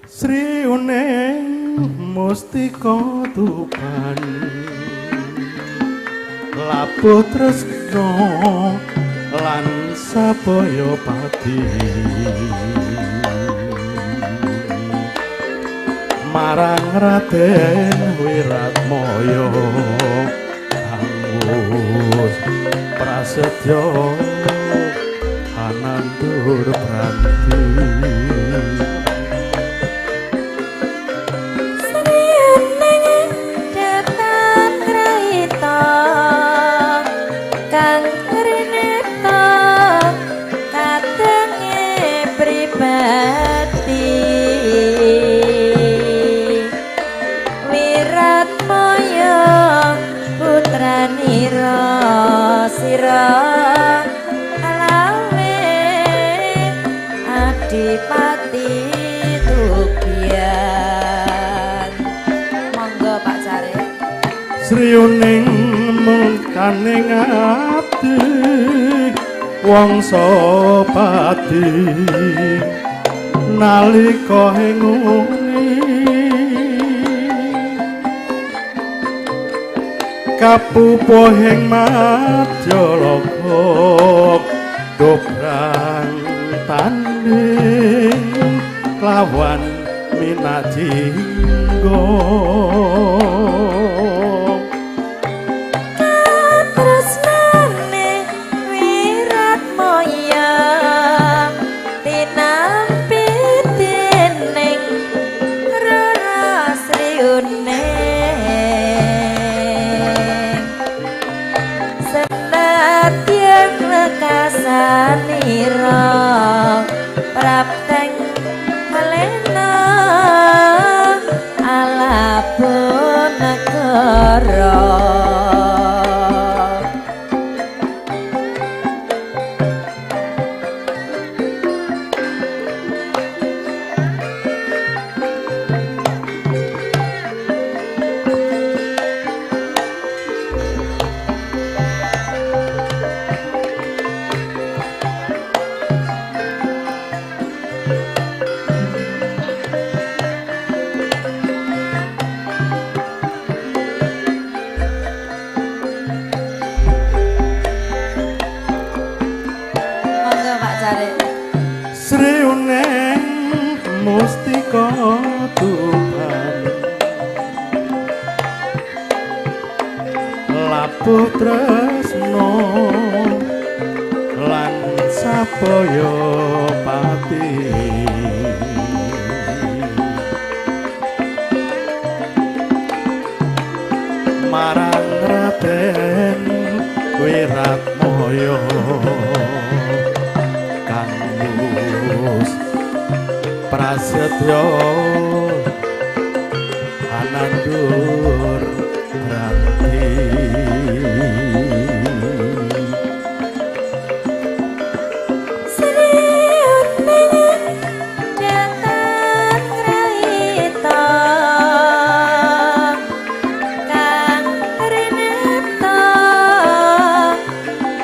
Sri Uning Mustika Tuban labuh tresna lan sabaya pati marang Raden Wiratmaya kang prasetya anandur pranti. Sri Uning mungkaning ati wangsa pati nalika ing uni kapupuhing madyalaga dobrang tanding lawan minajingga. Sanira prapteng alena alabun negara. Sri Uning Mustika Tuban labuh tresna lan sabaya pati marang Raden Wiratmaya prasetya anandur pranti. Sri Uning datan ngraita kang rineta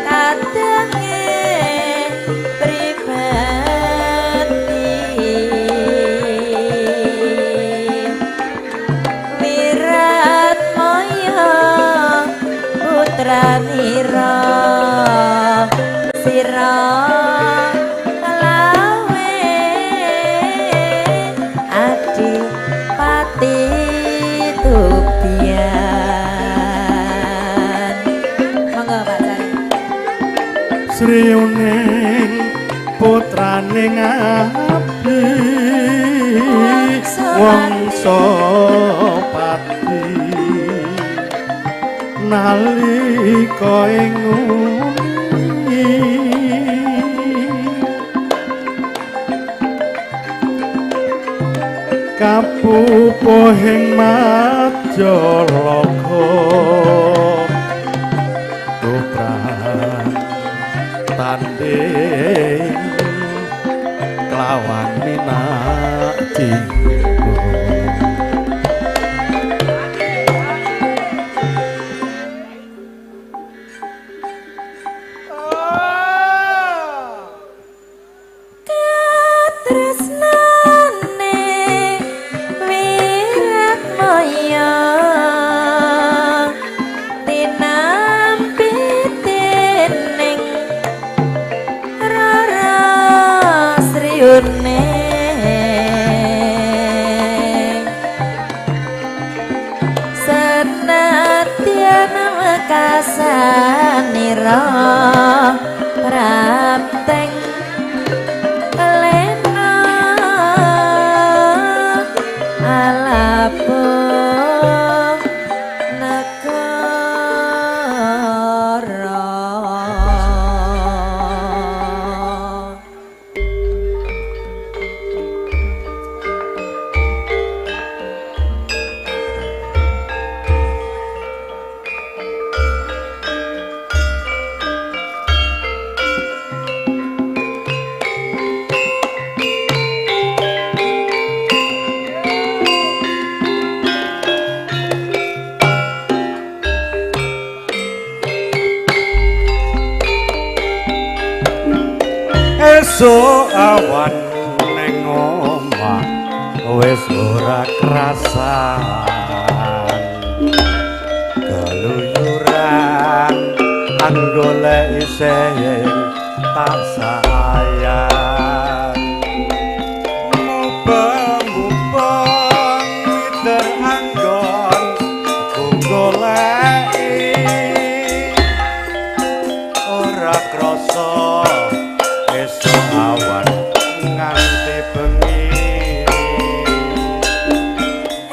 kadenge pribadi putranira sira lawe adipati Tubian. Monggo Pak Cari. Sri Uning putrane ngabdi wangsa pati nalika ing uni kapupuhing madyalaga dobrang tanding kelawan minajingga. Katresnane Sanira prapteng lena alapo negara. Esuk awan ning omah wis ora krasan, keluyuran anggoleki sing tak sayang. Mubeng-mubeng miter anggon ku goleki, ora krasa esuk awan nganti bengi.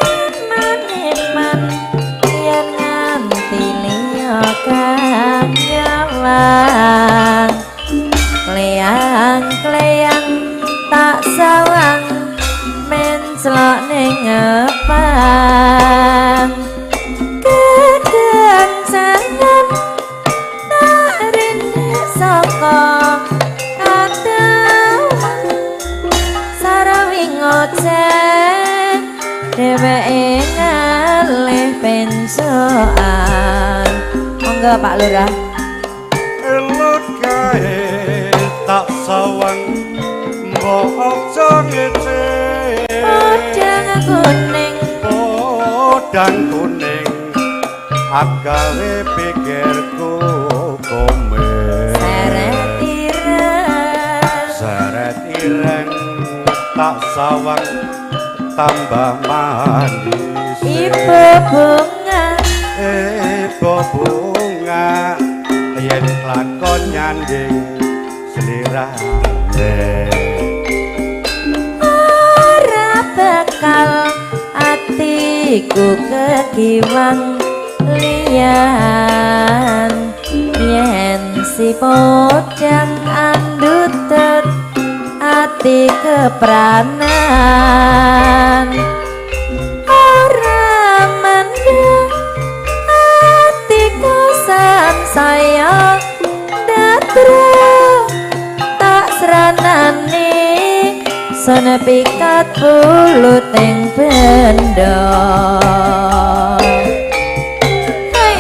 Eman-eman yen nganti liya kang nyawang, kleyang-kleyang tak sawang menclok ning ngepang. Kekencangan tak rene saka kadohan, sarawi ngoceh dheweke ngalih pensokan. Monggo Pak Lurah. Elok kae tak sawang mbok aja ngece, Podang kuning, podang kuning agawe pikirku kome. Seret ireng, Seret ireng tak sawang tambah manis. Ibu bunga, Ibu bunga yen lakon nyanding slirane. Ora bakal atiku kekiwang liyan, yen si podang andutut ati kepranan. Ora mendem atiku sansaya datra tak sranane senepikat buluting benda. Hei,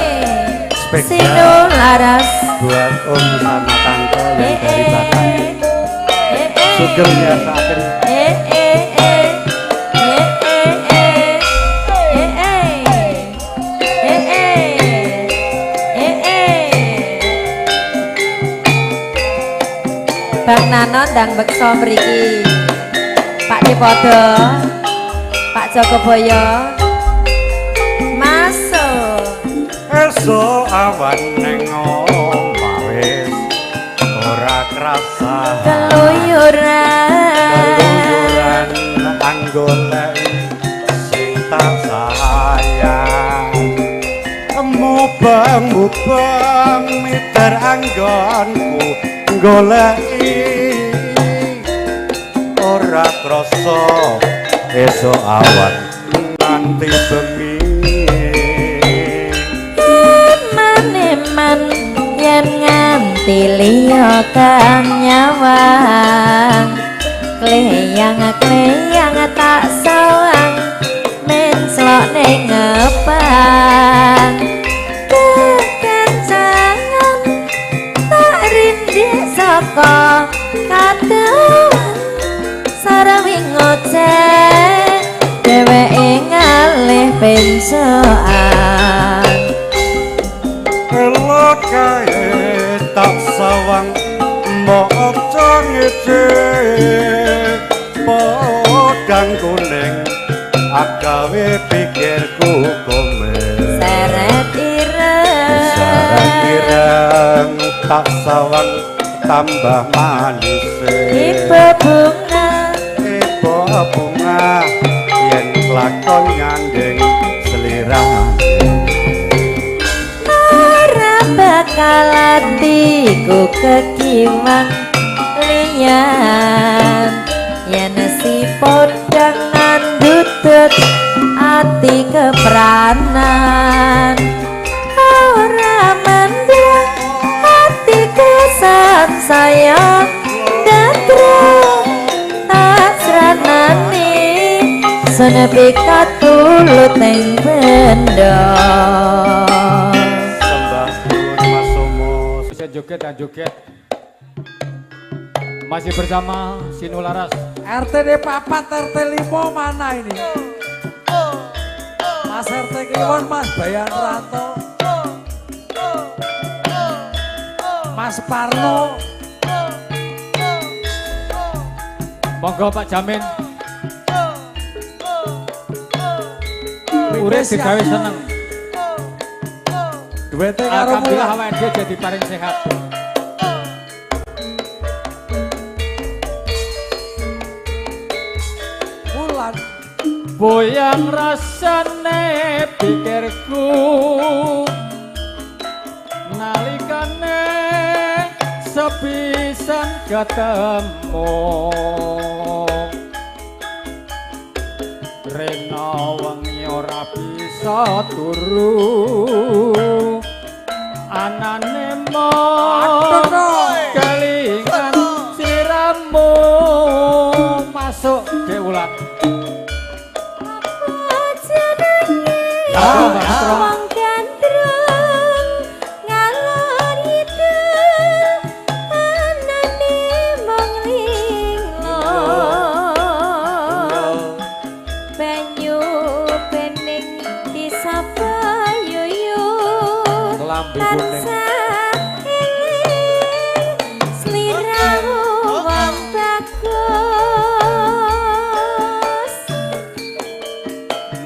Spesial sinularas buat om sama tante yang dari Batang. Eh, eh. Sugeng ngersakaken. Eh, eh, eh. Eh, eh, eh. Eh, eh. Eh, eh. Eh, eh. Bang Nano ndang beksa mriki. Pak Depodo, Pak Jogoboyo. Masuk. Esuk awan ning omah wis ora krasa. Keluyuran. Keluyuran anggoleki sing tak sayang. Mubeng-mubeng miter anggonku goleki, ora krasa esuk awan nganti bengi. Eman-eman yen nganti liya kang nyawang, kleyang-kleyang tak sawang menclok ning ngepang. Kekencangan tak rindhik saka kadohan, sarawi ngoceh dheweke ngalih pensokan. Elok kae tak sawang mbok aja ngece, podang kuning agawe pikirku kome. Seret ireng, Ireng tak sawang tambah manis. Ibu bunga, ibu bunga yen lakon nyanding slirane. Ora bakal atiku kekiwang liyan, yen si podang nandutut ati kepranan. Ora mendang atiku sansaya ndadra tasranane, senepi katulut ing benda. Sembah nuwun Mas Somo. Bisa joget dan joget. Masih bersama Sinularas. RT 4, RT 5 mana ini? Mas RT Kliwon, Mas Bayan Ranto, Mas Parno. Monggo Pak Jamin. Urip digawe seneng. Duwete karo Alhamdulillah awake dhewe jadi paling sehat. Wulan. Boyang rasane pikirku nalikane sepisan ketemu. Rena wengi ora bisa turu, anane mung kelingan sliramu. Masuk Dek Wulan. Wong gandrung ngalor ngidul, anane mung linglung. Banyu bening disapa yuyu, Kelambi kuning. Tansah eling sliramu wong bagus.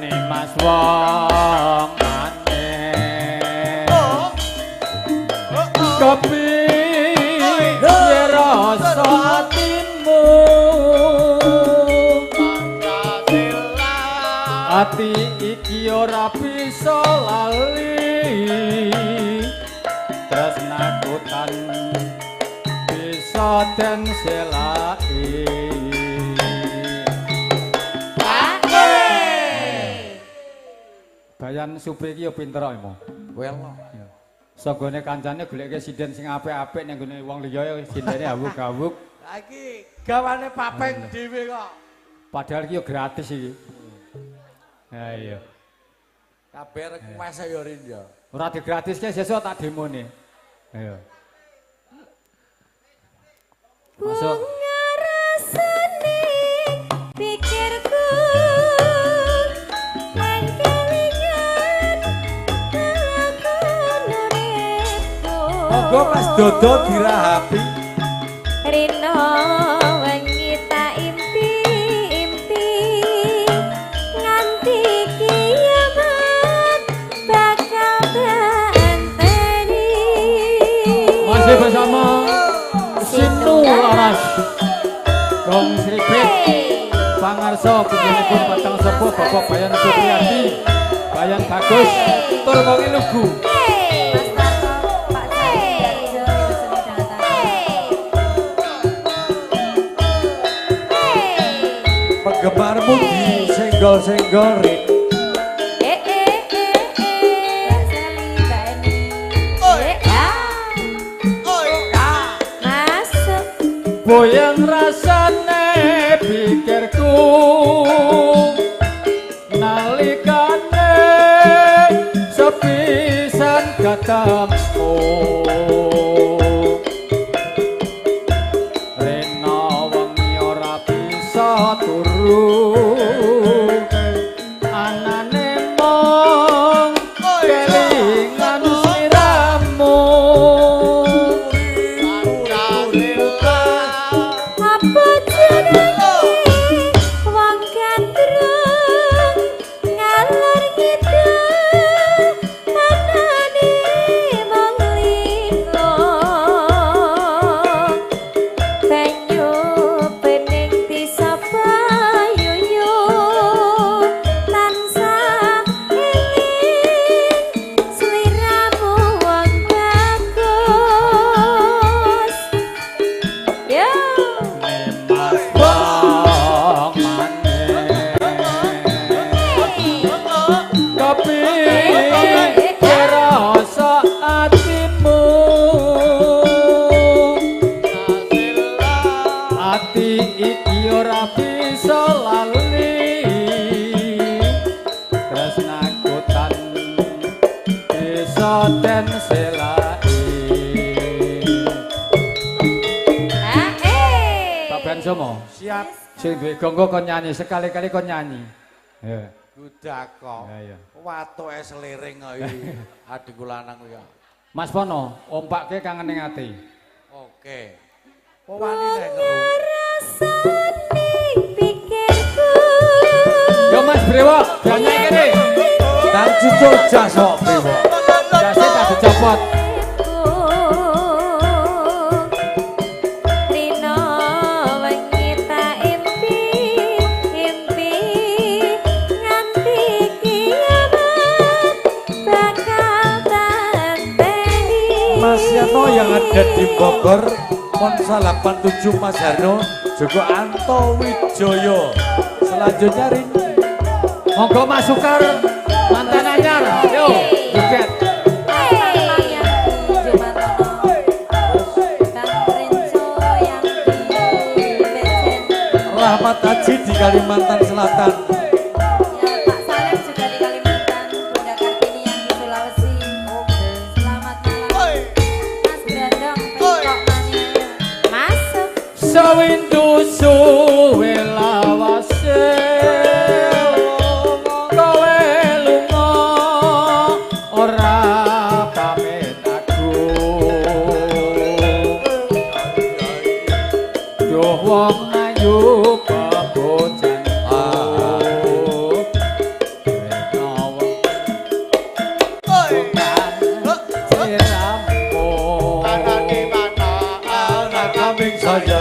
Nimas wong aneh kepiye rasa atimu? Ati iki ora bisa lali, tresnaku tan bisa den selaki. Bayan Supri iki ya pinter kok, Imo. Welo. Sanggone kancane goleke sinden sing apik-apik ning gone wong liya ya sindene awuk-awuk. Lah iki gawane papeng dhewe kok. Padahal iki ya gratis iki. Ha iya. Kabeh request ya Rin ya. Ora digratiske sesuk tak demone. Ayo. Masuk. Bunga rasane pikirku lan kelingan lakon uripku. Monggo Mas Dodo dirahapi. Rino wengi tak impi-impi nganti kiamat bakal tak enteni. Masih bersama Sinularas. Gong Sripit Pangarsa putrinipun Petang Sepuh Bapak Bayan Supriyadi, Bayan Bagus, tur wonge lugu. Mas Tarto, Pak Darjo, Ibu Seni Dangatari. Penggemarmu di senggol-senggol Rin. Eh eh eh eh. Mbak Sally, Mbak Eni. Eh ah. Masuk. Boyang rasane pikirku nalikane sepisan ketemu. Rena wengi ora bisa turu, anane mung kelingan sliramu. Apa jenenge wong gandrung den selai. Pak Ben Somo. Siap. Sing duwe gonggo kon nyanyi, sekali-kali kon nyanyi. Ya. Gudak kok. Ya, iya. Watuke seliring kok iki. Adikku lanang kuwi. Mas Pono, ompake kangen ning ati. Oke. Po wani nek ngeru. Rasane pikirku. Yo Mas Brewok, nyanyi kene. Nang cucuk jas kok Brewok. Jase tak dicopot. Rino wengi tak impi impi nganti kiamat bakal tanteni. Mas Yano yang ada di Bogor, Monsa 87 Mas Harno, juga Anto Wijoyo. Selanjutnya Rin. Monggo Mas Sukar, mantan anyar. Yo, joget. Rahmat Haji di Kalimantan Selatan. Ya, Pak Salem juga di Kalimantan, Bunda Kartini yang di Sulawesi. Selamat malam. Mas Brandong, Pengkok Mania. Masuk. Sawindu suwe lawase kowe lunga ora pamit aku. Duh wong ayu bebojanku. Anak kambing saja.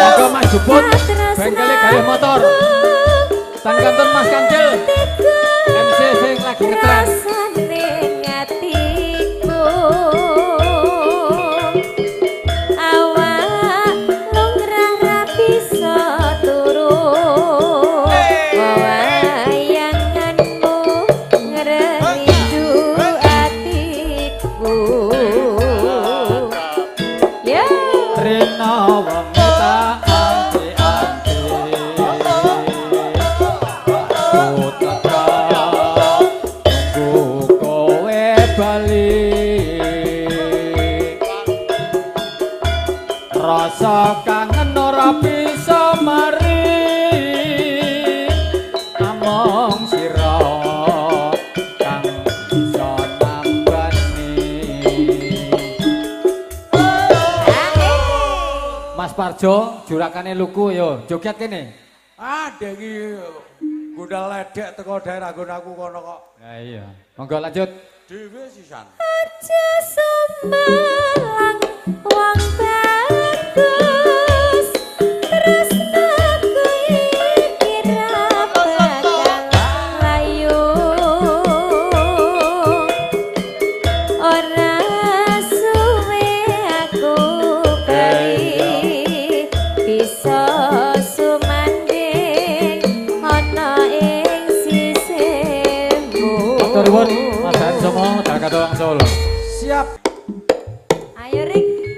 Monggo Mas Juput, bengkele gawe motor. Tan kanton Mas Kancil, MC sing lagi ngetren. Rasane atiku awak lungrah ra bisa turu. Wayanganmu ngrerindu atiku. Ya. Rina wengi tak anti-anti. Ku tetep nunggu kowe bali. Rasa kangen ora bisa mari. Among sira kang bisa nambani. Mas Parjo, jurakane luku yo, joget kene. Ah, dengi gundal ledek teko daerah nggon aku kono kok. Ya iya. Monggo lanjut. Dhewe sisan. Aja sumelang wong bagus tresnaku iki ra bakal layu. Ora suwe aku bali bisa sumandhing ana ing sisihmu. Matur nuwun Mas Han Somo, Dalkato Wong Solo. Siap. Ayo Rik.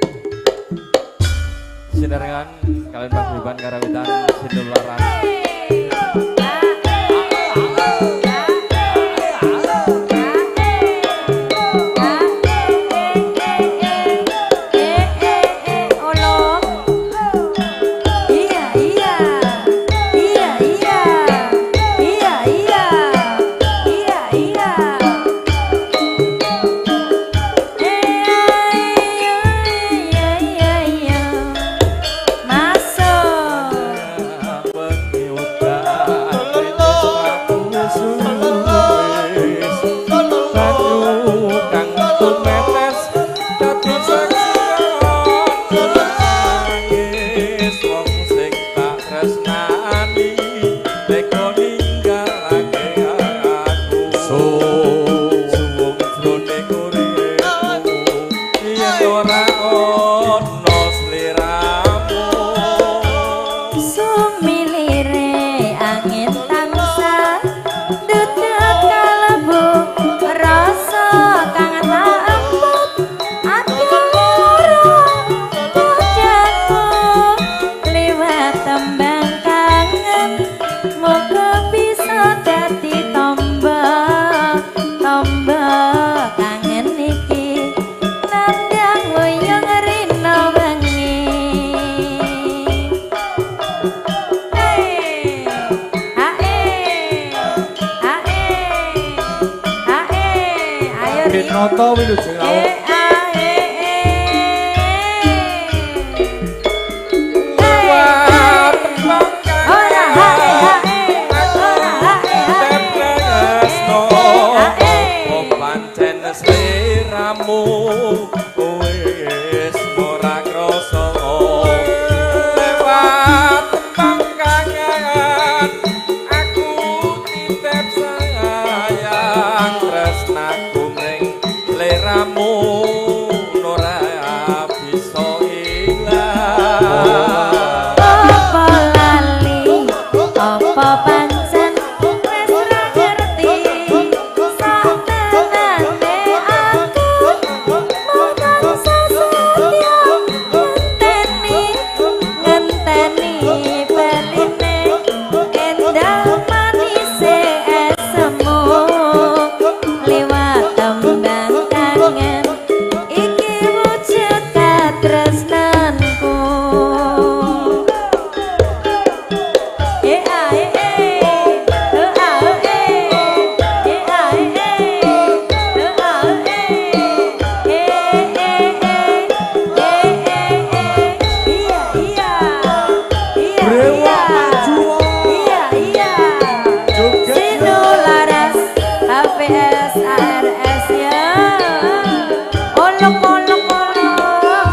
Sinarengan kalian paguyuban karawitan Sindu Laras. Masuk. Noto Wilujeng Rawuh. Wis ora krasa lewat tembang kangen aku titip sayang tresnaku mring leramu ora bisa ilang. Apa lali apa pancen wis ora ngerti satenane aku mung tansah setya ngenteni ngenteni baline endah manise esemu liwat tembang kangen iki wujud katresnanku. E a e e e a e e a e e a e e e e e iya iya iya Brewok maju. Iya iya. Joget. Sinularas HPS ARS ya. Olok olok olok.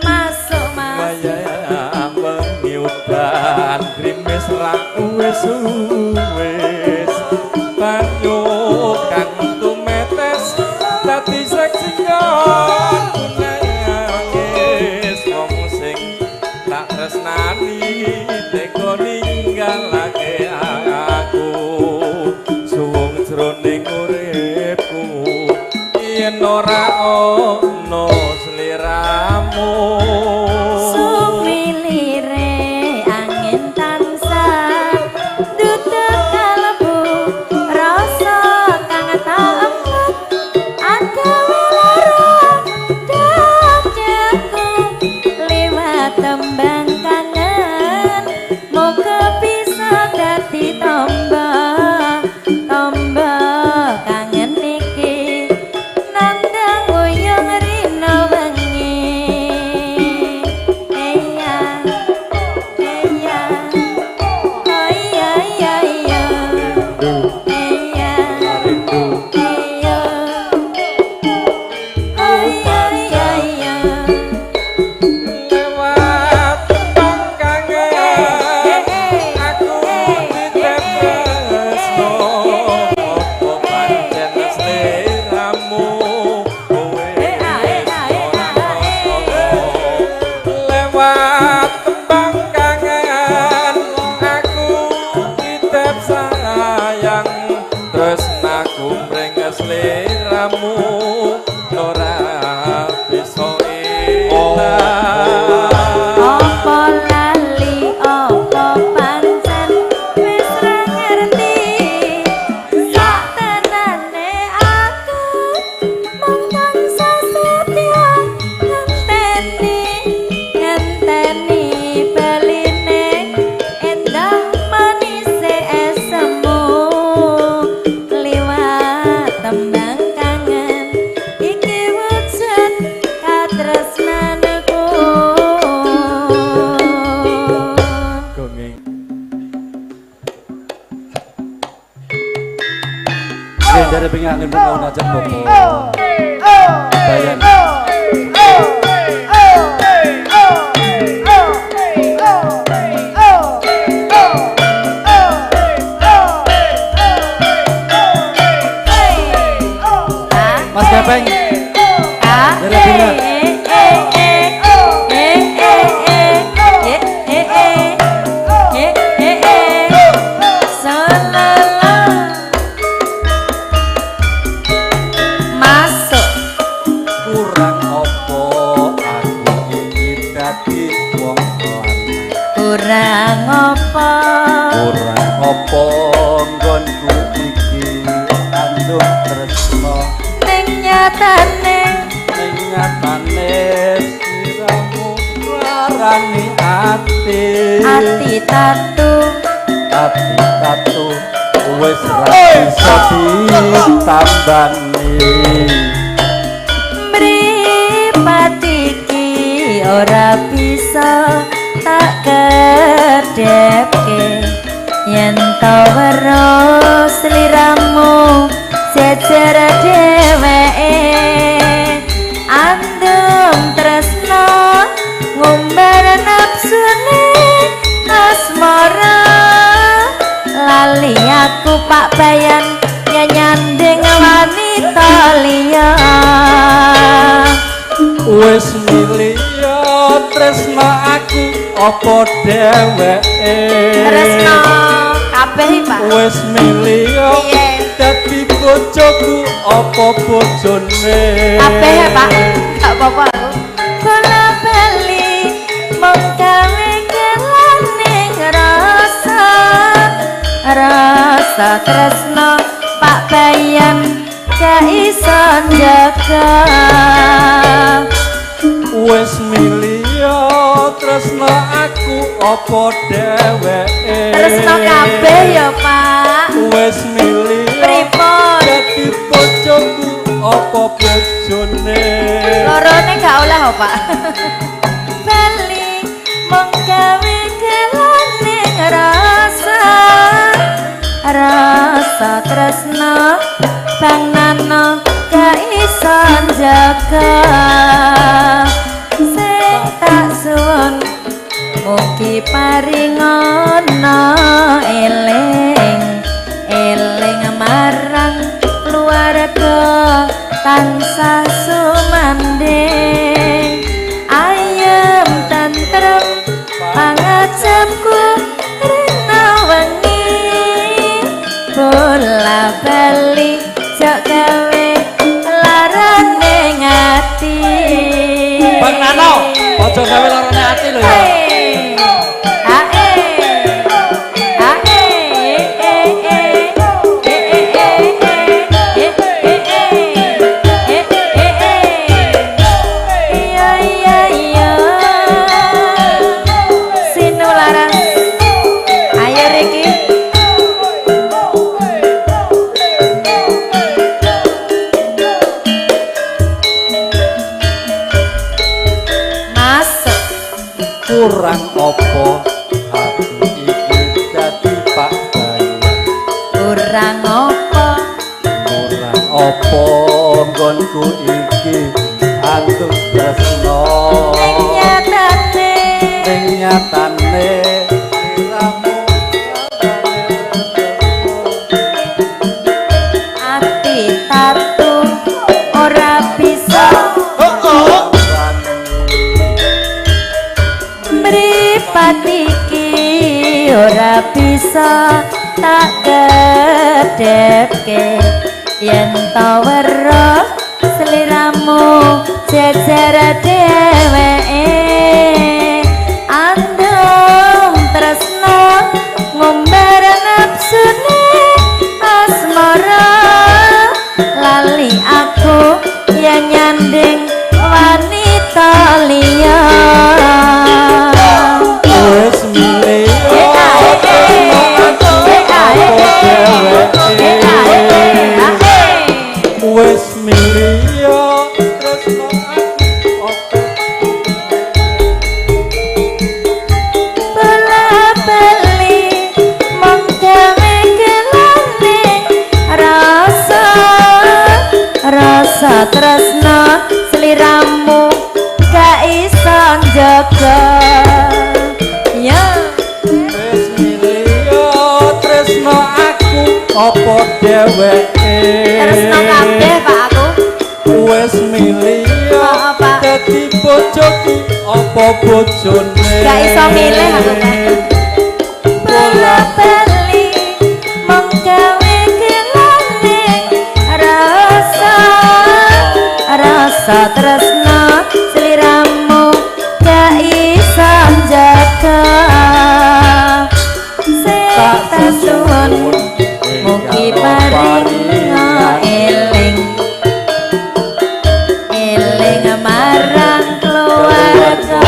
Masuk mas. Wayah wengi udan grimis ra wis wis banyu kang tumetes dadi seksi nggon nangis wong sing tak tresnani tega ninggalake aku suwung jroning uripku yen ora ana sliramu. Sumilire angin tansah duduk kalbu rasa kang tak empet agawe lara dadaku liwat tembang kangen moga bisa dadi tombo tombo kangen iki nandang uyung rina wengi. Eya eya oh iya iya iya eya eya oh iya iya iya. Lewat tembang kangen aku titip tresno apa pancen sliramu wis ora krasa lewat tembang kangen aku titip sayang tresnaku mring sliramu ora bisa ilang. Apa lali apa pancen wis ra ngerti satenane aku mung tansah setya ngenteni ngenteni baline endah manise esemu liwat tembang kangen iki wujud katresnanku. Gongeng. Dari pingin pun aja popo. Bayan. Mas Gepeng. A Dari pinggir. E E E E E E E E E E Salala. Masuk. Kurang opo aku iki dadi wong lanang. Kurang opo Kurang opo nggonku iki anduk tresno ning nyatane ning nyatane siramu larani ati ati tatu ati tatu Wis ra bisa ditambani. Mripat iki ora bisa tak kedhepke yen to weruh sliramu jejer dheweke. Andum tresno ngumbar nafsune asmara, lali aku Pak Bayan nyanding wanita liya. Wis milih tresno aku apa dheweke? Tresno kabeh Pak. Wis milih dadi bojoku apa bojone? Kabeh Pak, gak apa-apa aku. Bola bali mung gawe kelaning rasa, rasa tresno Pak Bayan gak iso njaga. Wis milih tresno aku apa dheweke? Tresno kabeh ya Pak. Wis milih pripun dadi bojoku apa bojone? Lorone gak oleh kok Pak. Bali mung gawe kelaning rasa, rasa tresno Bang Nano gak iso njaga. Sing tak suwun mugi paringono eling, eling marang keluarga tansah sumandhing. Ayem tentrem pangajapku rena wengi, bola bali jok gawe larane ngati. Bang Nano, ojo gawe larane ati lho ya. Kurang opo aku iki dadi Pak Bayan? Kurang opo? Kurang opo nggonku iki antuk tresno? Ning nyatane, ning nyatane sliramu ati tatu ora bisa. Mripat iki ora bisa tak kedhepke yen to weruh sliramu jejer dheweke. Andum tresno ngumbar nafsune asmara, lali aku yen nyanding wanita liya. Wis milih wis milih tresno aku apa bola bali mung gawe kelaning rasa, rasa tresno sliramu gak iso njaga. Ya wis milih tresno aku apa dheweke? Tresno kabeh Pak aku. Wis milih dadi bojoku apa bojone? Gak iso milih aku Pak. Bola bali mung gawe kelaning rasa, rasa tresno sliramu gak iso njaga. Sing tak suwun mugi paringa eling, eling marang keluarga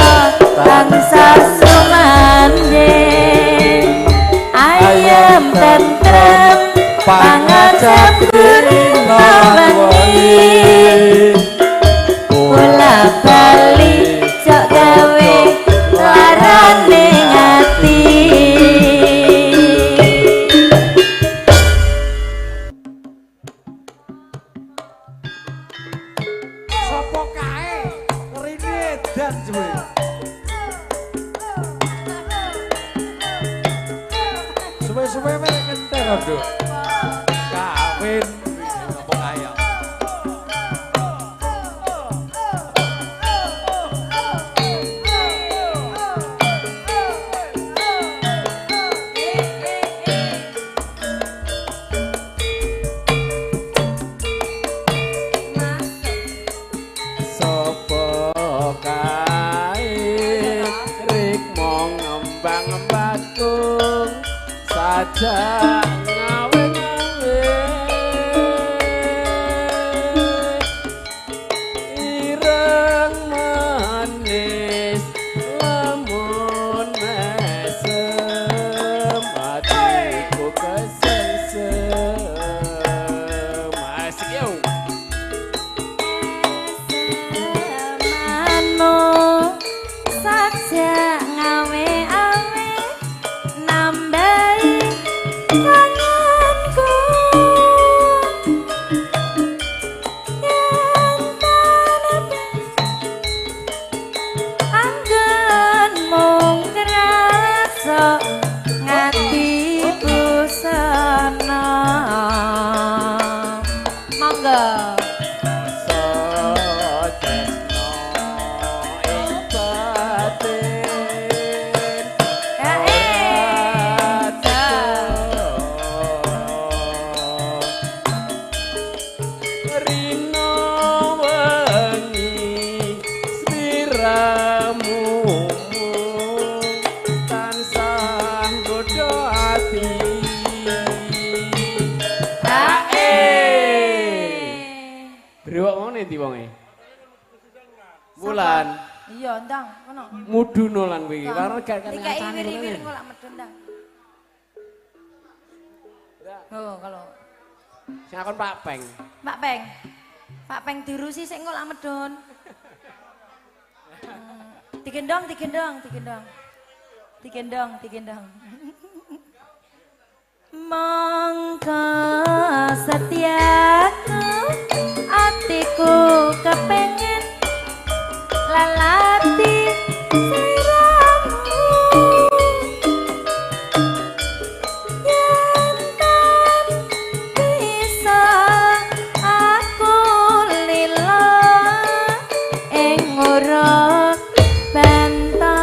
tansah sumandhing. Ayem tentrem Pangajap rino lan wengi bola bali jok gawe larane ati. Sopo kae rine edan suwe. Suwe-suwe mek kenter nduk. Kawin apa kae ya. Sopo kae rikmo ngembang bakung sajak ngawe-ngawe ireng manis lamun mesem atiku kesengsem asik yo. Semanu sajak ngawe-awe nambahi kangenku yen tanpa anggen mung krasa ngati busana. Monggo. Tresno ing batin rino wengi sliramu tansah nggodha ati. Brewok mau ndi wonge? Wulan. Iya, ndang, kono. Muduno lan kowe iki. Karena gak kan Dikai wir-wir engko lak medun ndang. Oh, kalau sing akon Pak Peng. Pak Peng. Pak Peng dirusi sik engko lak medun. Digendong, digendong, digendong. Digendong, digendong. Mongko setiaku atiku kepengen lalati sliramu yen tan bisa aku lila ing nguruk bentala.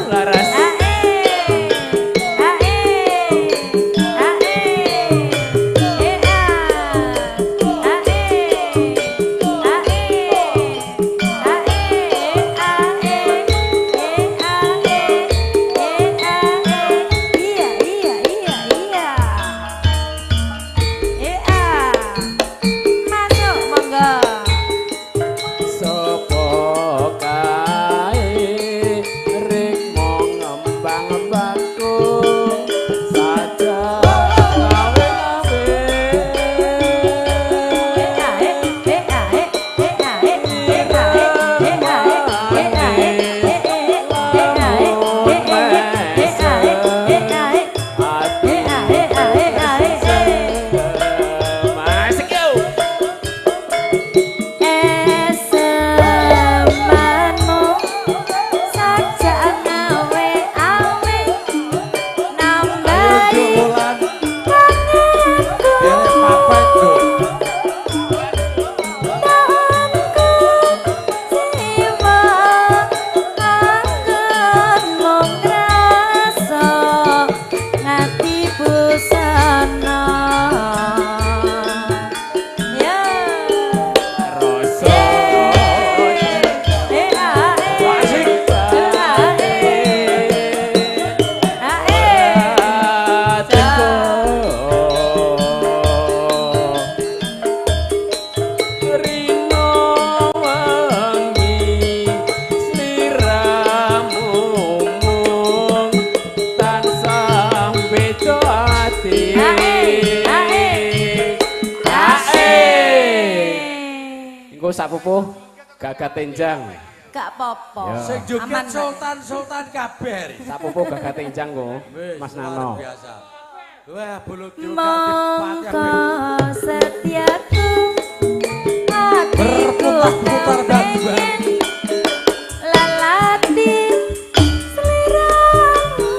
Laras. Ae, ae, ae, e a. Engko sak pupuh gagat tenjang. Gak apa-apa. Sing joget sultan-sultan kabeh. Sak pupuh gagat tenjang kok, Mas Nano. Biasa. Wah, bulu mongko setiaku atiku berputar-putar pengen lalati sliramu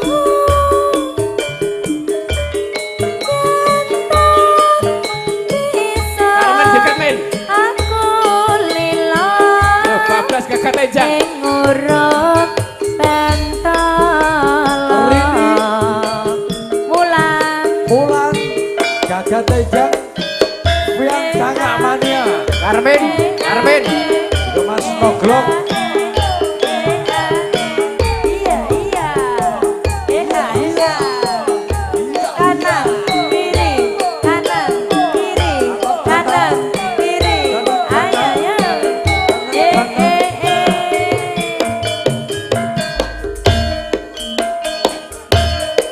yen Carmen joget men. Aku lila Yo bablas gagat tenjang. Ing urut pentolo Wulan Wulan gagat tenjang Fian Cangak Mania. Carmen, Carmen. Juga Mas Noglok. Iya iya. Iya iya. Kanan kiri, kanan kiri, kanan kiri. Ayo ayo. Eh eh eh.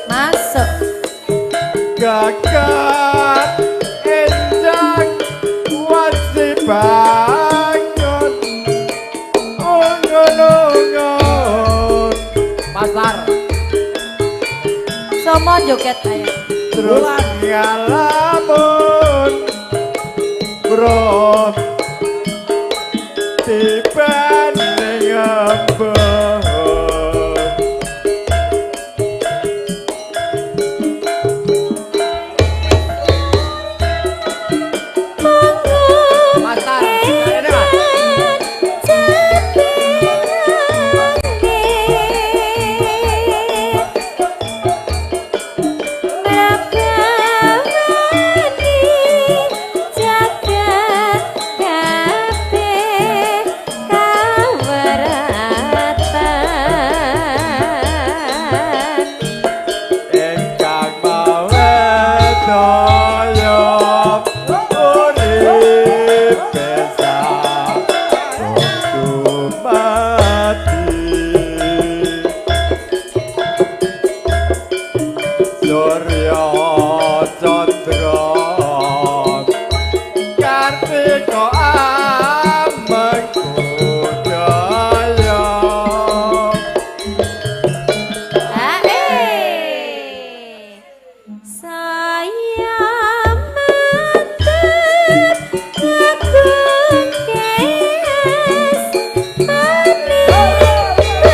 Masuk. Gagat enjang wajib bangun ungun-ungun Pasar. Somo joget ayo. Terus ngalamun bro tiba ning embun. Pasar. Ini Mas. Ingkang mawedaya urip dumadi Surya Candra Kartika Amengkudaya. Saya matur kakung kes manis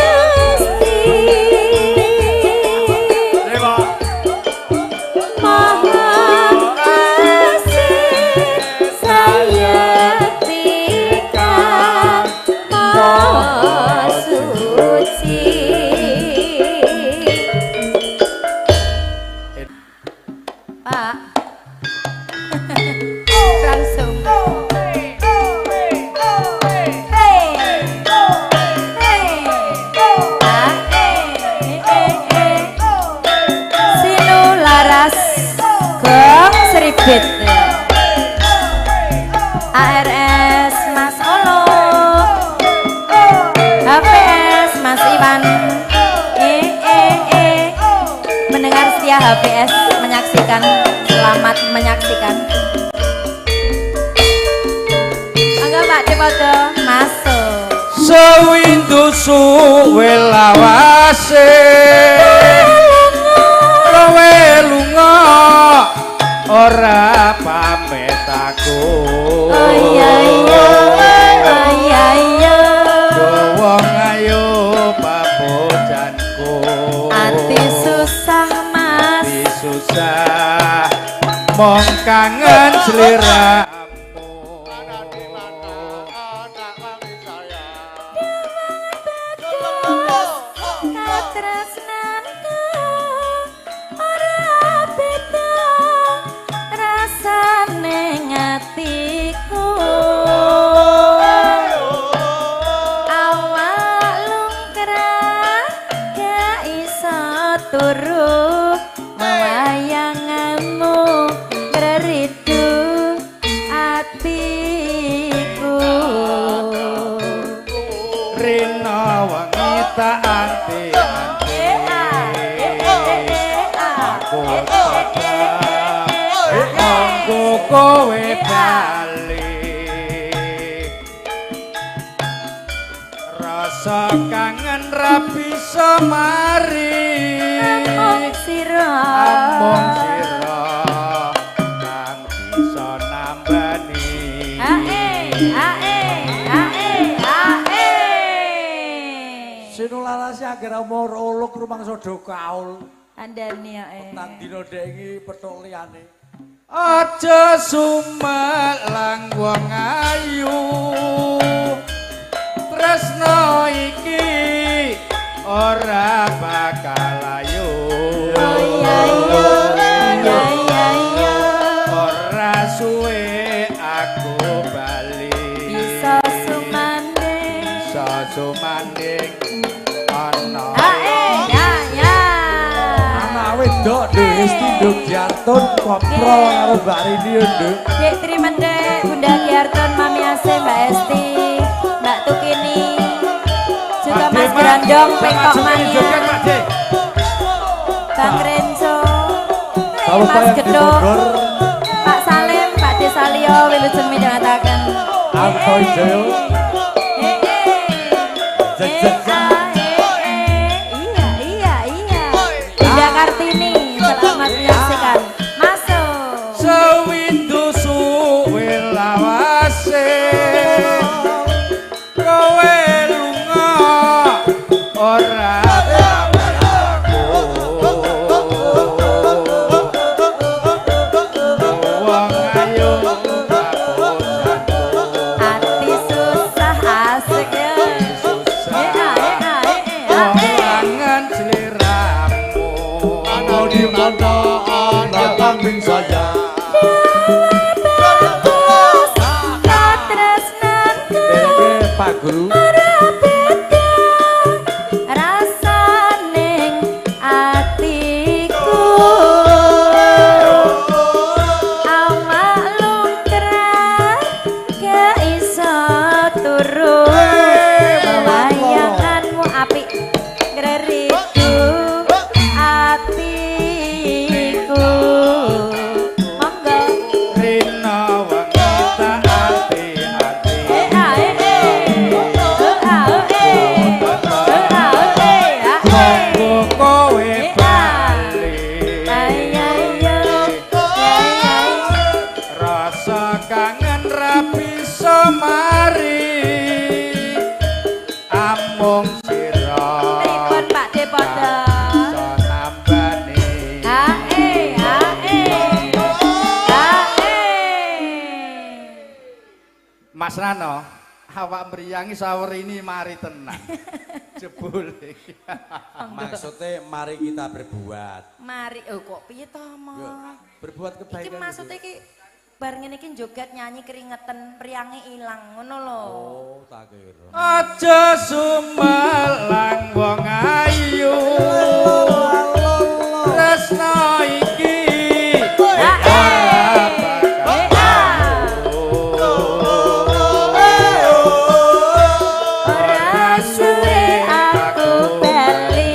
Gusti. Maha Asih sayekti kang Maha Suci. Pak. Langsung. Hey. Hey. Ah, eh, eh, eh. Sinu laras gong seribit. ARS Mas Olo. HPS Mas Iwan. E E E. Mendengar setia HPS menyaksikan, selamat menyaksikan. Monggo Pak Depodo masuk. Sewindu suwe lawase kowe lunga ora pamit aku. Oh iya iya, oh iya iya. Wong ayo pabojanku. Ati susah Mas. Ati susah mong kangen sliramu. Katresnanku ora beda rasane ngatiku. Awak lungkrah gak iso turu mewayanganmu ngeridu atiku. Rina wengi tak anti-anti. Aku tetep nunggu kowe bali. Rasa kangen ra bisa mari. Amung sira. Amung sira kang bisa nambani. Ae ae ae ae. Sinularasi agar umur olok rumangsa do kaul. Andani ae. Petang dina dek iki petuk liyane. Aja sumelang wong ayu. Tresno iki ora bakal ayu. Oh iya iya iya iya iya. Ora suwe aku bali. Bisa sumanding. Bisa sumanding ana. Ae ya ya. Anak wedok Nduk Hesti Nduk Giartun koprol karo Mbak Rini yo Nduk. Dek Trimendek, Bunda Giartun, Mami Ase, Mbak Esti, Mbak Tukini, juga Mas Grandong, Pengkok Mania, Bang Renzo, Kalau Mas yang di Gedok, Bogor, Pak Salim, Pak Desalio, wilujeng midhangetaken. Arto Wijaya. Iya, iya, iya. Bunda Kartini, selamat menyaksikan. Masuk. Sewindu suwe lawase kowe lunga ora aku. Wong ayu Ati susah asik ya. susah Eh, wong kangen sliramu. Ana di mana ana kambing saya. Katresnanku Dereke Pak Guru. ora beda rasane atiku. Awak lungkrah gak iso turu. Wayanganmu apik ngreridu atiku. Monggo. Rina wengi tak ati-ati. Eh a eh eh. Eh a eh. Eh a eh a eh. Monggo kowe bali. Ay ay yo. Ay ay. Rasa kangen ra bisa mari. Amung sira Pripun Pak Depodo? iso nambani. A e a e. A e. Mas Rano, awak mriyangi sawur ini mari tenang. Jebule. Maksudnya mari kita berbuat. Mari oh kok piye to, Mo? Yo, berbuat Iki kebaikan. maksudnya iki bar ngene iki joget nyanyi keringetan priyange ilang ngono lho. Oh, tak kira. Aja sumelang wong ayu. Tresno iki ora bakal Ora suwe aku bali.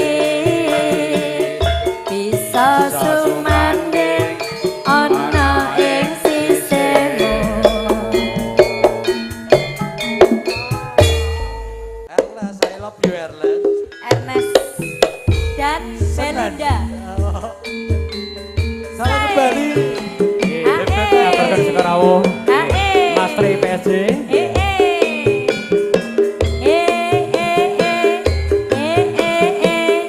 Bisa sumanding ana ing sisihmu. Ernest, I love you Ernest. Ernest dan Belinda. Salam kembali. Aturkan Sukarawuh, Ae. Mas Tri PSG. Eh eh. Eh eh eh. Eh eh eh.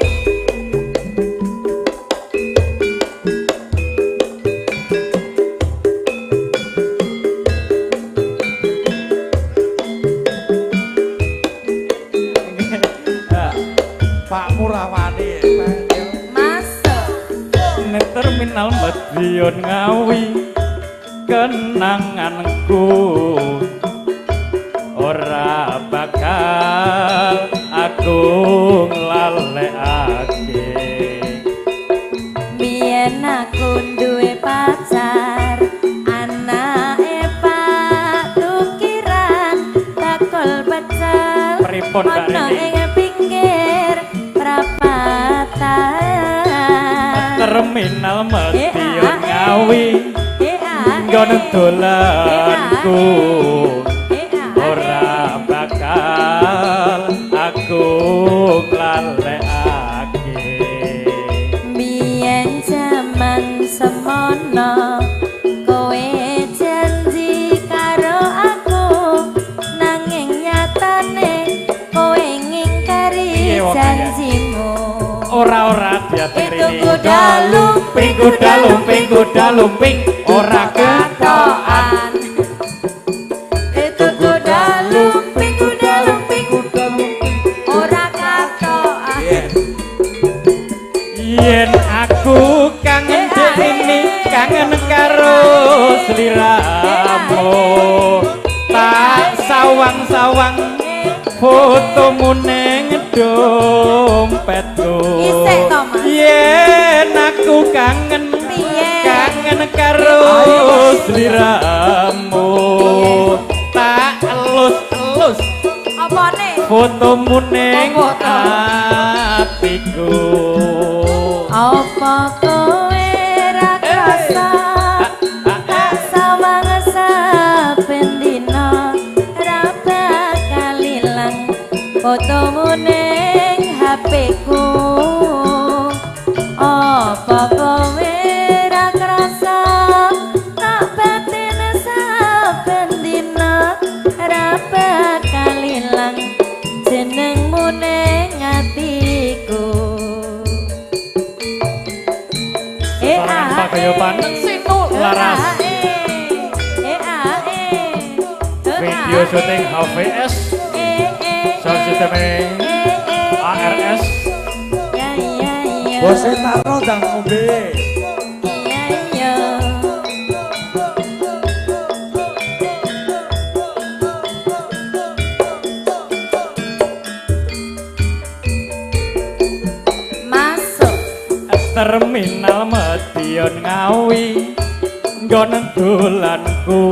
Pak Murawani. Masuk. Ning terminal Madiun Ngawi kenanganku ora bakal aku nglalekake. Biyen aku duwe pacar anake Pak Tukiran bakul pecel Pripun, Mbak ana Rini? ing pinggir prapatan. Terminal Madiun Ngawi nggon dolanku ora bakal aku Rini. Kuda lumping, kuda lumping, kuda lumping, ora katokan. Itu kuda lumping, kuda lumping, ora katokan. Yen aku kangen Dek Rini, kangen karo sliramu, tak sawang-sawang fotomu ning dompetku. Isik to, Mas? Yen aku kangen, Piye? kangen karo sliramu, tak elus-elus Apane? fotomu ning Foto. atiku. Apa kowe ra krasa tak sawang saben dina ra bakal ilang fotomu ning HP-ku. Apa kowe ra krasa tak batin saben dina ra bakal ilang jenengmu ning atiku. Sesarengan paguyuban Sinu Laras. Video syuting HVS, sound system ARS. Bose Tarno ndang ngombe. Masuk. Terminal Madiun Ngawi nggon dolanku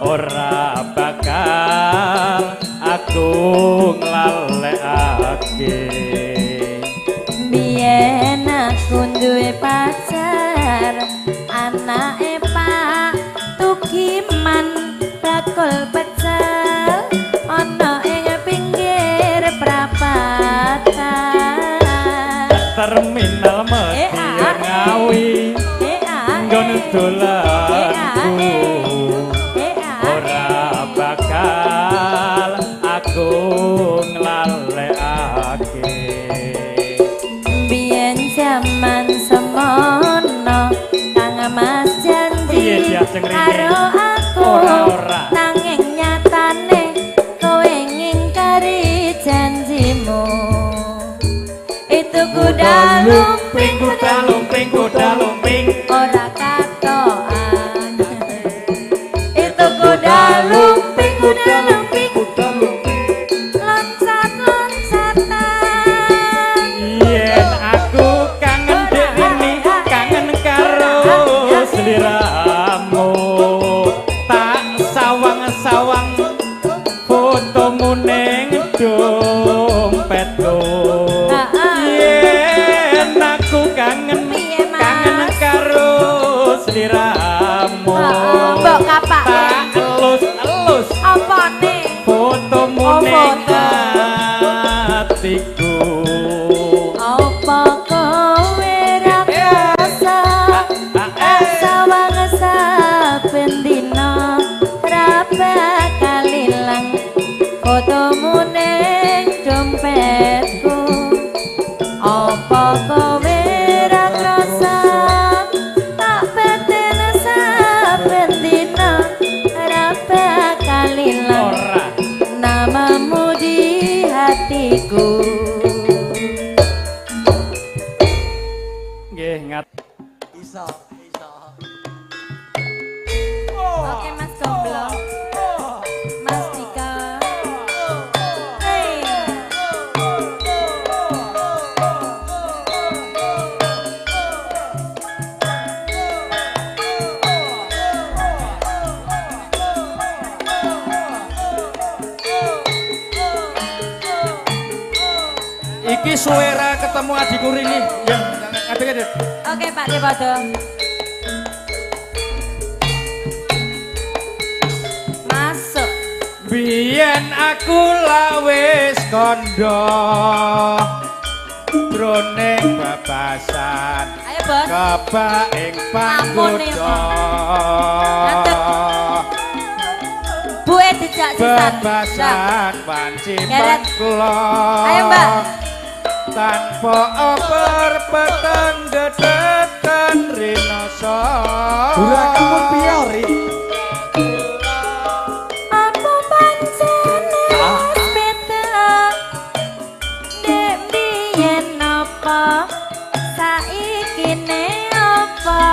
ora bakal aku nglalekake. Biyen aku duwe pacar anake Pak Tukiman bakul pecel ana ing pinggir prapatan. Terminal Madiun Ngawi nggon dolanku ora bakal aku nglalekake. Biyen jaman semono Kang Mas janji karo aku, nanging nyatane kowe ngingkari janjimu. Itu kuda lumping, kuda lumping, kuda lumping, ora katokan. Itu kuda lumping, kuda lumping, loncat-loncatan. Yen aku kangen Dek Rini, kangen karo sliramu, tak sawang-sawang fotomu ning dompetku. Yen aku kangen, kangen karo sliramu, Mbok kapake. tak elus-elus Apane? fotomu Oh, ning foto. atiku. Apa kowe ra krasa sawang saben dina ra bakal ilang fotomu ning dompetku. Apa kowe ra krasa tak batin saben dina ra bakal ilang Ora. namamu di hatiku. Nggih, ngat. Iso, iso. Oke Mas Gomblo, Mas Dika. Hey. Iki suwera ketemu adikku Rini. Ya, ngadeg-ngadeg. Oke Pak Depodo. Masuk. Biyen aku lawis kondo jroning bebasan. Ayo Bos. Kebak ing panggoda. Ngadeg. Buwe dijak sisan. Bebasan wanci Geret. kula. Ayo Mbak. Tanpa oper peteng dedetan rinoso. Gurakamu piye ri? Apa pancen wis beda? Dek biyen apa saiki ne apa?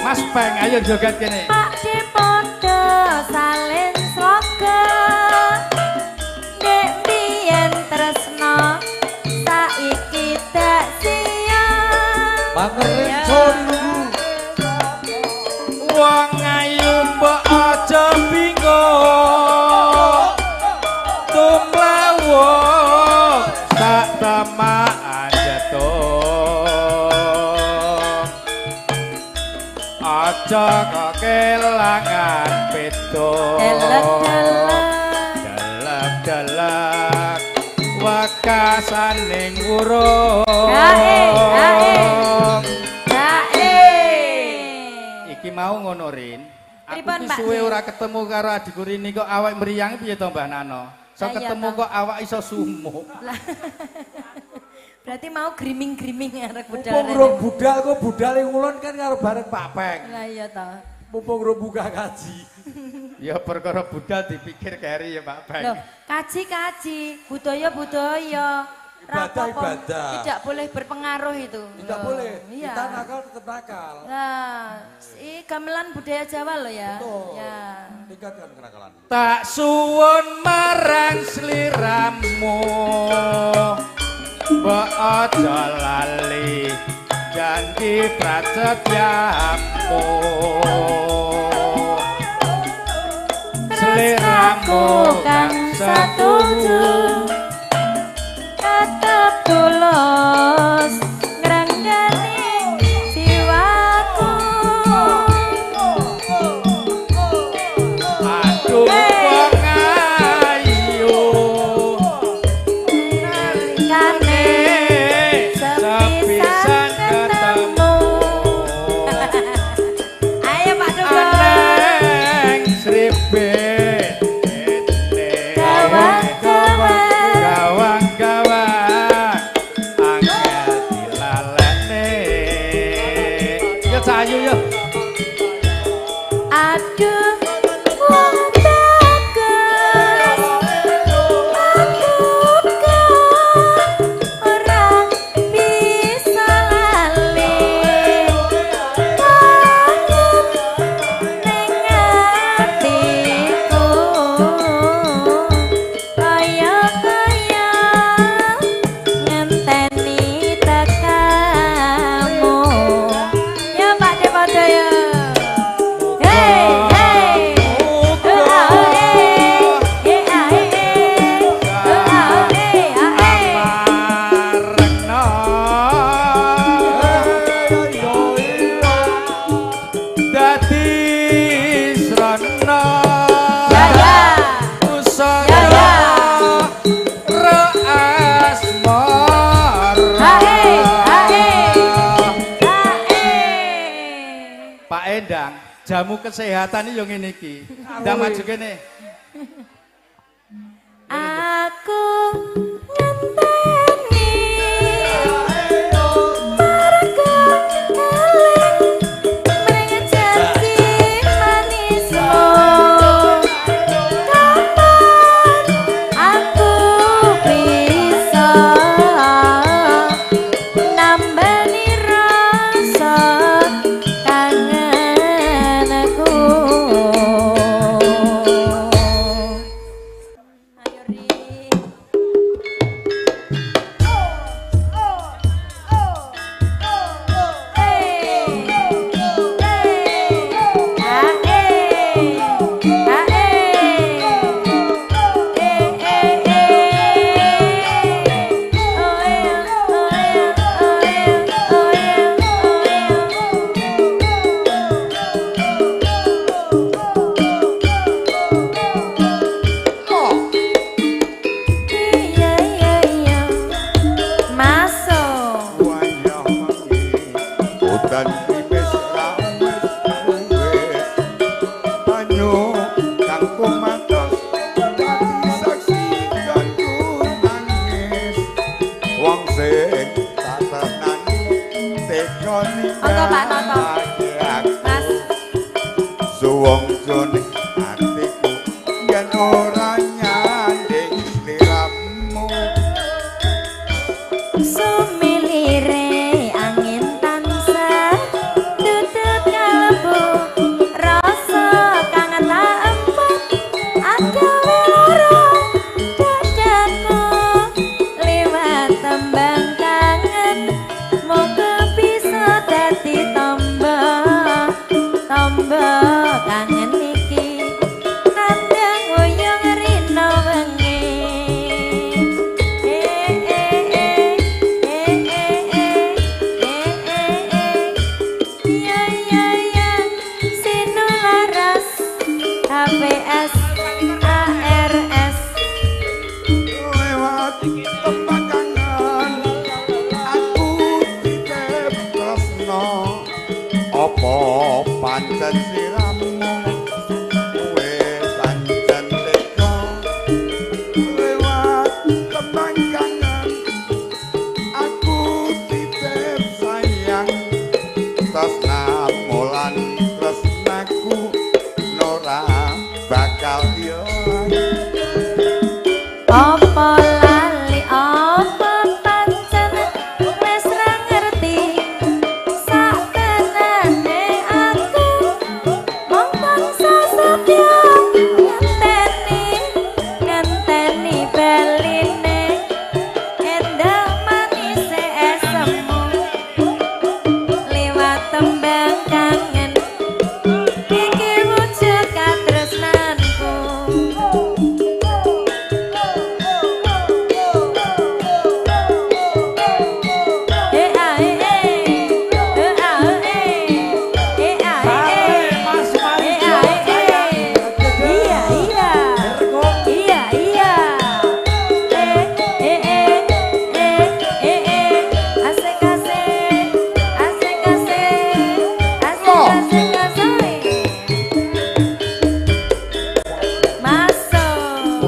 Mas Peng ayo joget kene. Pak De padha salin sloga. Dek biyen tresno saiki dak siap. Mangerenco niku. Wong ayu mbok aja bingung. Tumlawo sak temaan jatuh. Aja kok kelangan pedo. Delek-delek. Delek-delek wekasaning wurung. Ae, ae. Ae. Iki mau ngono Rin. Aku Pripun, ki Pak? suwe ora ketemu karo adikku Rini kok awak mriyang piye to Mbah Nano? So Lah iya ketemu toh. kok awak iso sumuk. Lah. Berarti mau griming-griming arek budal. Mumpung rong budal kok budale ngulon kan karo bareng Pak Peng. Lah iya toh. Mumpung rong buka kaji. Ya perkara budal dipikir keri ya Pak Peng. Loh, kaji-kaji, budaya-budaya. Ibadah, Rapopo. ibadah. Tidak boleh berpengaruh itu. Tidak Loh, boleh. Iya. Kita nakal tetap nakal. Nah, gamelan budaya Jawa loh ya. Betul. Ya. Tingkatkan kenakalan. Tak suwun marang sliramu. Mbok aja lali janji prasetyamu. Sliramu kang setuju tetep tulus ngrenggani jiwaku. Aduh wong ayu Kane sepisan sepisan ketemu ketemu. Ayo Pak Dukun. Aneng sribet Gawang-gawang. Gawang-gawang angel dilalekne. Ya cahayu ya. Aduh wong bagus aku kok ora bisa lali kangen ning atiku kaya-kaya ngenteni tekamu. Ya Pak De padha ya. Hey, hey. Amarekna dadi srana pusaka Ya, ya. ra asmara. Pak Endang, jamu kesehatan iki yo ngene iki. Ndang maju kene. Aku ngenteni marga eling mring janji manismu. Kapan aku bisa nambani rasa kangenku. Ayo Ri.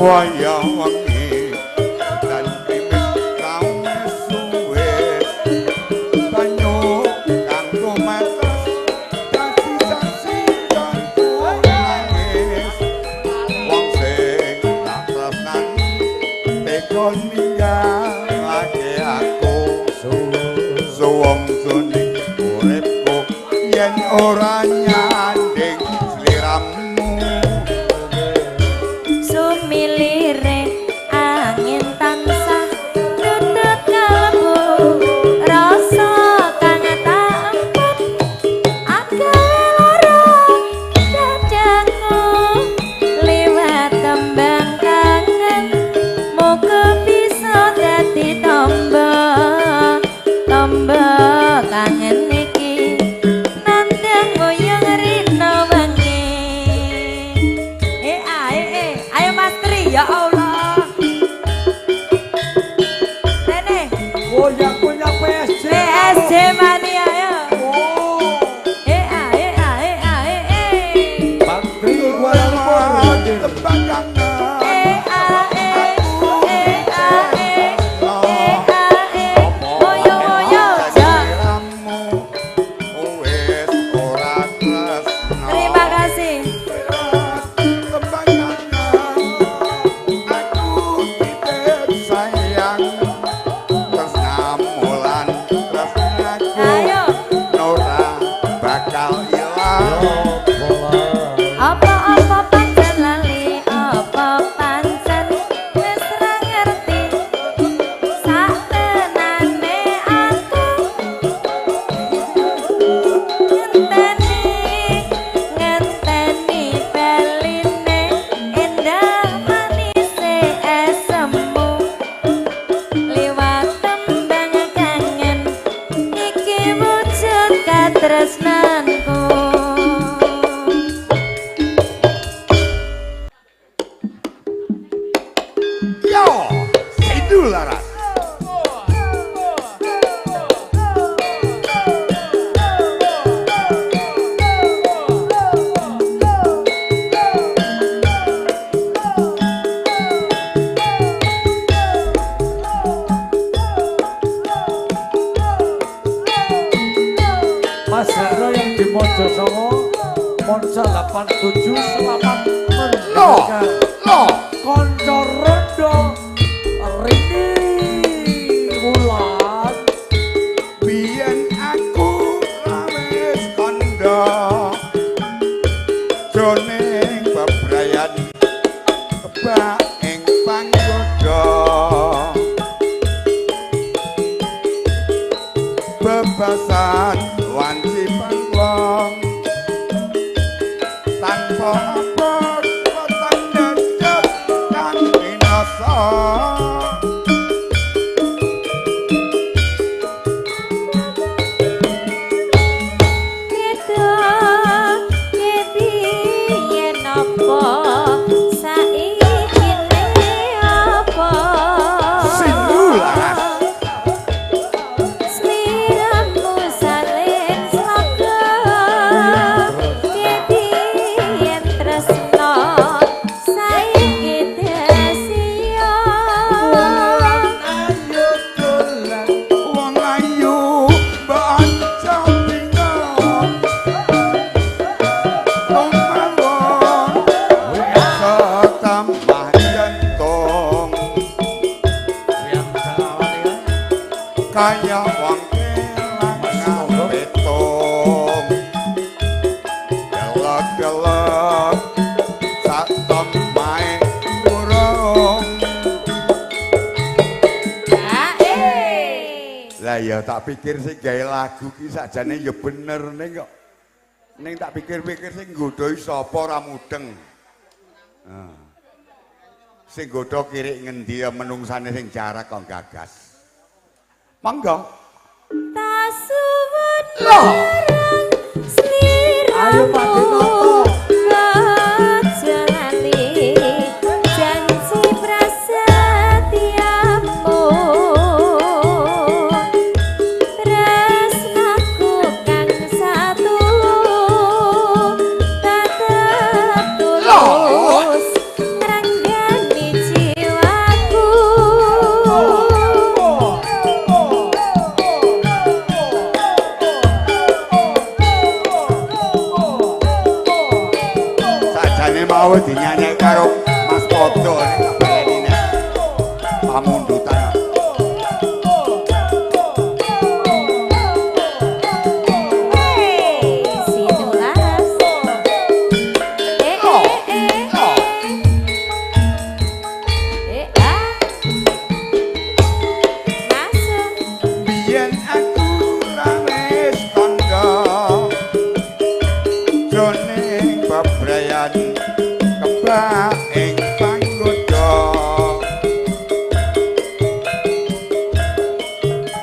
Waya wengi dan krimis rame suwe banyu kang tumates dadi saksi kanku nangis wong sing tak tresnani tega ninggalake aku suwung suning uripku yen ora nyanding sliramu. Sumilire angin tansah nutut kalbu rasa kang tak empet agawe lara dadaku liwat tembang kangen muga bisa dadi tombo tombo kangen iki nandang boyong rino wengi. Ayo Mas Tri, ya Allah. Rene, Oh yang punya PSG. PSG mania ayo. Oh. Eh a eh a eh a eh eh. Bang Tri Kuala Lumpur hadir. Tembang kangen Eh a eh eh a eh eh a eh. Boyo boyo ja. Sliramu wis ora tresno. Terima kasih. Tembang kangen aku titip sayang tresnamu lan tresnaku Ayo. ora bakal ilang. Apa-apa pancen lali, apa pancen wis ra ngerti. Saktenane aku ngenteni, ngenteni beline endah manise esemu. Liwat tembang kangen iki wujud katresnanku. Yo, Sindu Laras. Mas Harno yang di Mojosongo Monza 87 selamat Loh, mendengarkan loh. Konco Rondo Rini Wulan. Biyen aku ra wis kandha jroning bebrayan kebak ing panggoda bebasan wanci pangwong tanpa apa tanda kang binasa. Beda kepiye napa saiki ne apa Sindu Laras. Sliramu salin slaga kepiye tresno saiki dasiya. Ayo dolan. Wong ayu mbok aja bingung kemawon setambah jantung kaya wong kelangan petung delok-delok sak temahe urung. Lah ya tak pikir sing gawe lagu ki sakjane ya bener ning kok ning tak pikir-pikir sing nggodhoi sapa ora mudeng. Heeh. Sing nggodha kirik ngendi ya menungsane sing jarak kok gagas. Monggo. Tasuwun Loh. marang sliramu. Ayo, Pak Dinoto. Aja lali janji prasetyamu. Tresnaku kang satu tetep tulus nranggani Sakjane mau dinyanyi karo Mas Podo nek tak baleni nek pamundutan.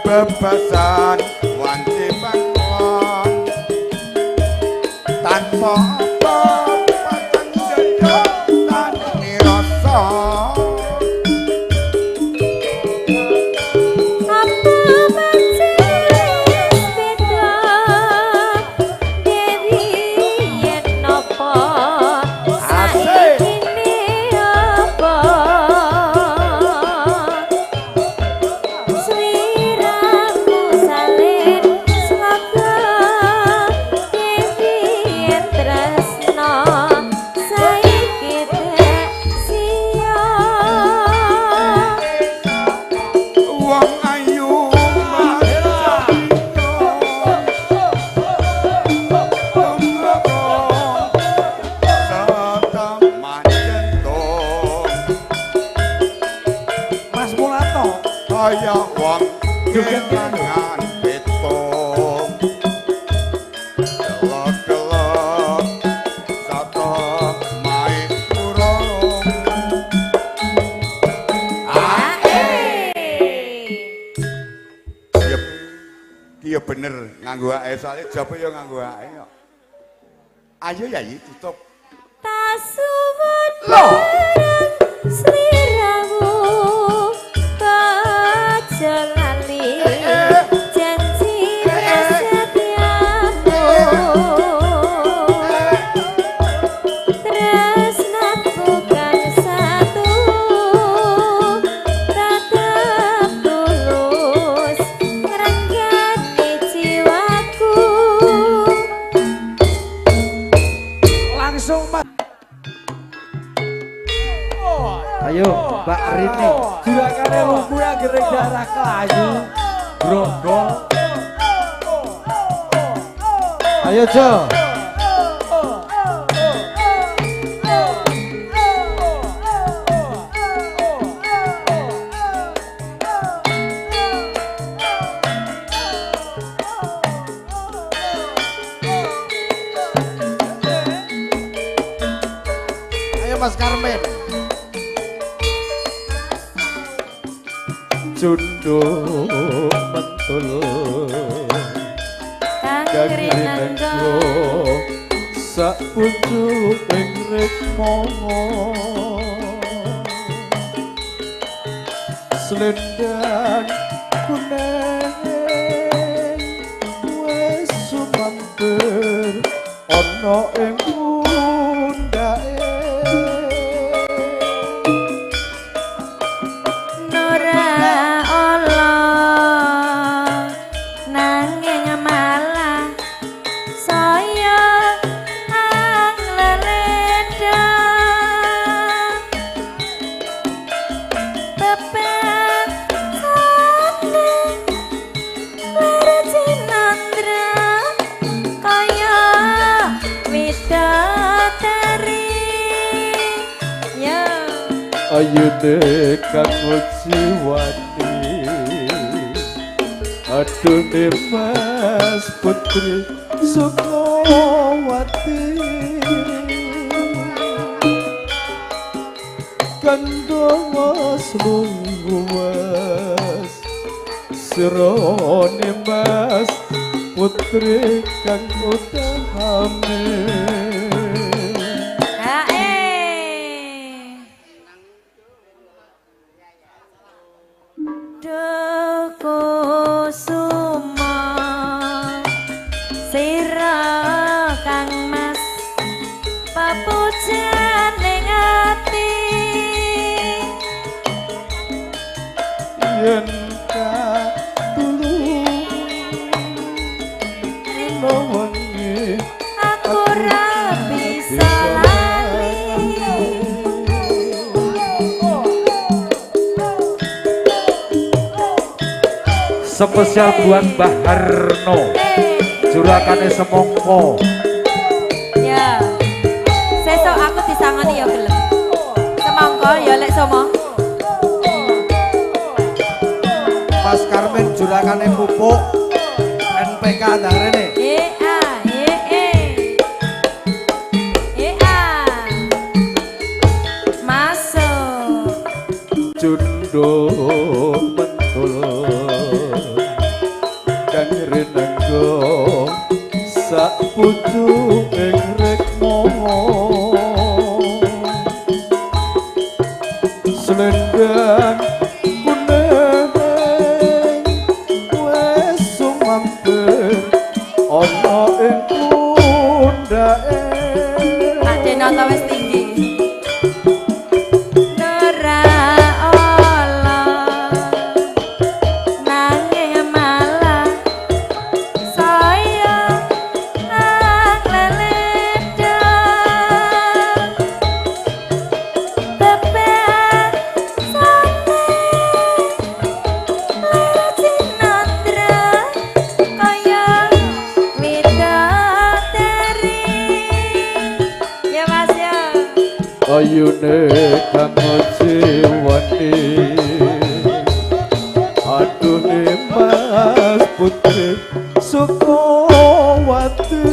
Bebasan wanci pangkon tanpa apa jaya tan nirasa apa pancen beda Dewi yen napa saiki apa kaya wong kelangan pitung delok-delok sata mae urung. Iya bener nganggo ae soalé jope ya nganggo ae kok. Ayo Yayi tutup. Tasuwun marang sliramu aja lali janji setiamu tresnaku kang satu tetep tulus ngrenggani jiwaku. Langsung Mas. Ayo Mbak Rini. Jurakane lugu anggere darah kelayu. Grogol. Ayo Jo. Ayo Mas Karmen. Cunduk mentul kang rinenggo sak pucuk ing rikma slendang kuning wis sumamper ana ing pundhake. Ayune kang jiwani adune Mas Putri Sukmawati kandha lungguwas sirone Mas Putri kang utame. Kusuma sira kang Mas papujan ning ati yen katulung wengi aku ora bisa lali. Spesial buat Mbah Harno, jurakane semongko. Ya. Sesuk aku disangoni ya gelem. Semongko ya lek somo. Mas Karmen jurakane pupuk NPK ndang rene. E A E E. E A. Masuk. Jundo mentul kang renenggo sak pucuk ing rekmo selendang kuning wis sumampir ana ing pundhake. Pak Denoto wis tinggi. Ora ala nanging malah saya ngleledha bebean sane cinandra kaya widodari. Ya Mas ya. Ayune kang jiwani aduh Mas Putri Sukowati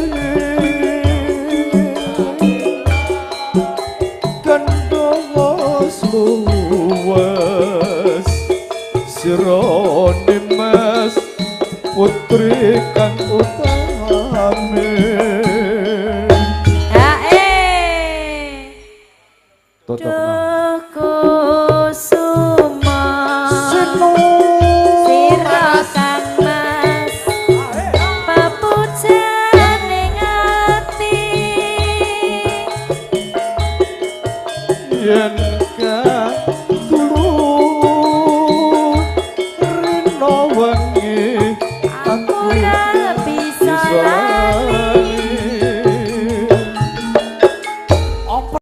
kandhos luwes sirone Mas Putri kang utame. Hae. Totokno. Kusuma sira kang Mas papujane ati yen